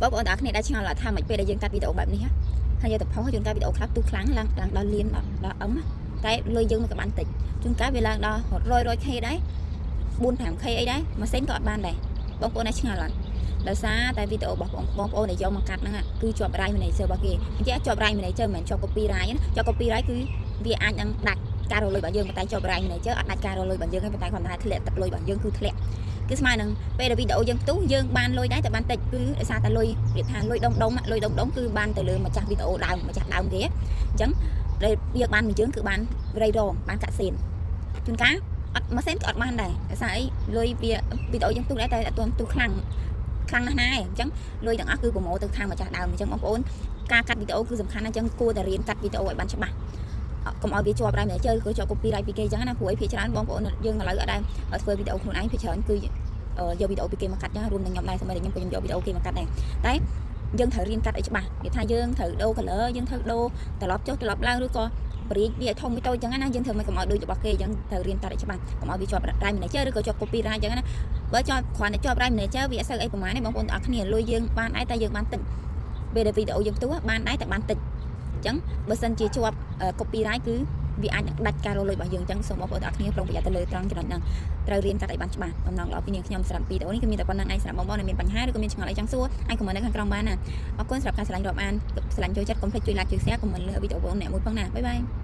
បងប្អូនទាំងអស់គ្នាដែលឆ្ងល់ថាមិនពេលដែលយើងកាត់វីដេអូបែបនេះហើយយកទៅផុសជួនកាលវីដេអូខ្លះផ្ទុះខ្លាំងឡើងឡើងដល់លានដល់ដល់ M តែលុយយើងមិនក៏បានតិចជួនកាលវាឡើងដល់100 100K ដែរ4 5K អីដែរម៉ាស៊ីនក៏អត់បានដែរបងប្អូនដែលឆ្ងល់អត់ដោយសារតែវីដេអូរបស់បងប្អូនដែលយកមកកាត់ហ្នឹងគឺជាប់ right manager របស់គេអញ្ចឹងជាប់ right manager មិនមែនជាប់ copyright ណាជាប់ copyright គឺវាអាចនឹងដាច់ការរកលុយរបស់យើងប៉ុន្តែជាប់ right manager អត់ដាច់ការរកលុយរបស់យើងទេប៉ុន្តែគ្រាន់តែធ្លាក់ទឹកលុយរបស់យើងគឺធ្លាក់គឺស្មើនឹងពេលដែលវីដេអូយើងផ្ទុះយើងបានលុយដែរតែបានតិចគឺដោយសារតែលុយនិយាយថាលុយដុំដុំលុយដុំដុំគឺបានទៅលើម្ចាស់វីដេអូដើមម្ចាស់ដើមគេអញ្ចឹងដែលយើងបានមួយយើងគឺបានរៃរងបានកាក់សេនជួនកាលអត់មួយសេនក៏អត់បានដែរដោយសារអីលុយវាវីដេអូយើងផ្ទុះដែរតែអត់ទាន់ផ្ទុះខ្លាំងខ្លាំងណាស់ណាឯងអញ្ចឹងលុយទាំងអស់គឺប្រមូលទៅខាងម្ចាស់ដើមអញ្ចឹងបងប្អូនការកាត់វីដេអូគឺសំខាន់ណាស់អញ្ចឹងគួរតែរៀនកាត់វីដេអូឲ្យបានច្បាស់កុំឲ្យវាជាប់ right manager ឬក៏ជាប់ copyright ពីគេអញ្ចឹងណាព្រោះអីភាគច្រើនបងប្អូនយើងឥឡូវអត់ដែលធ្វើវីដេអូខ្លួនឯងភាគច្រើនគឺយកវីដេអូពីគេមកកាត់ចឹងរួមនឹងខ្ញុំដែរសូម្បីតែខ្ញុំក៏ខ្ញុំយកវីដេអូគេមកកាត់ដែរតែយើងត្រូវរៀនកាត់ឲ្យច្បាស់និយាយថាយើងត្រូវដូរ color យើងត្រូវដូរត្រឡប់ចុះត្រឡប់ឡើងឬក៏បរិយាវាឲ្យធំវាតូចចឹងណាយើងធ្វើមិនកុំឲ្យដូចរបស់គេអញ្ចឹងត្រូវរៀនកាត់ឲ្យច្បាស់កុំឲ្យវាជាប់ right manager ឬក៏ជាប់ copyright អញ្ចឹងណាបើជាប់គ្រាន់តែជាប់ right manager វាអត់សូវអីប្រហែលទេបងប្អូនទាំងអស់គ្នាលុយយើងបានដែរតែយើងបានតិចពេលដែលវីដេអូយើងផ្ទុះបានដែរតែបានតិចអញ្ចឹងបើសិនជាជាប់ copyright គឺវាអាចនឹងដាច់ការរកលុយរបស់យើងអញ្ចឹងសូមបងប្អូនទាំងអស់គ្នាប្រុងប្រយ័ត្នទៅលើត្រង់ចំណុចហ្នឹងត្រូវរៀនកាត់ឲ្យបានច្បាស់បំណងល្អពីនាងខ្ញុំសម្រាប់វីដេអូនេះគឺមានតែប៉ុណ្្នឹងឯងសម្រាប់បងប្អូនដែលមានបញ្ហាឬក៏មានឆ្ងល់អីចង់សួរអាច comment នៅខាងក្រោមបានណាអរគុណសម្រាប់ការស្រឡាញ់រាប់អានស្រឡាញ់ចូលចិត្តកុំភ្លេចជួយ like ជួយ share comment លើវីដេអូបងអ្នកមួយផងណាbye bye.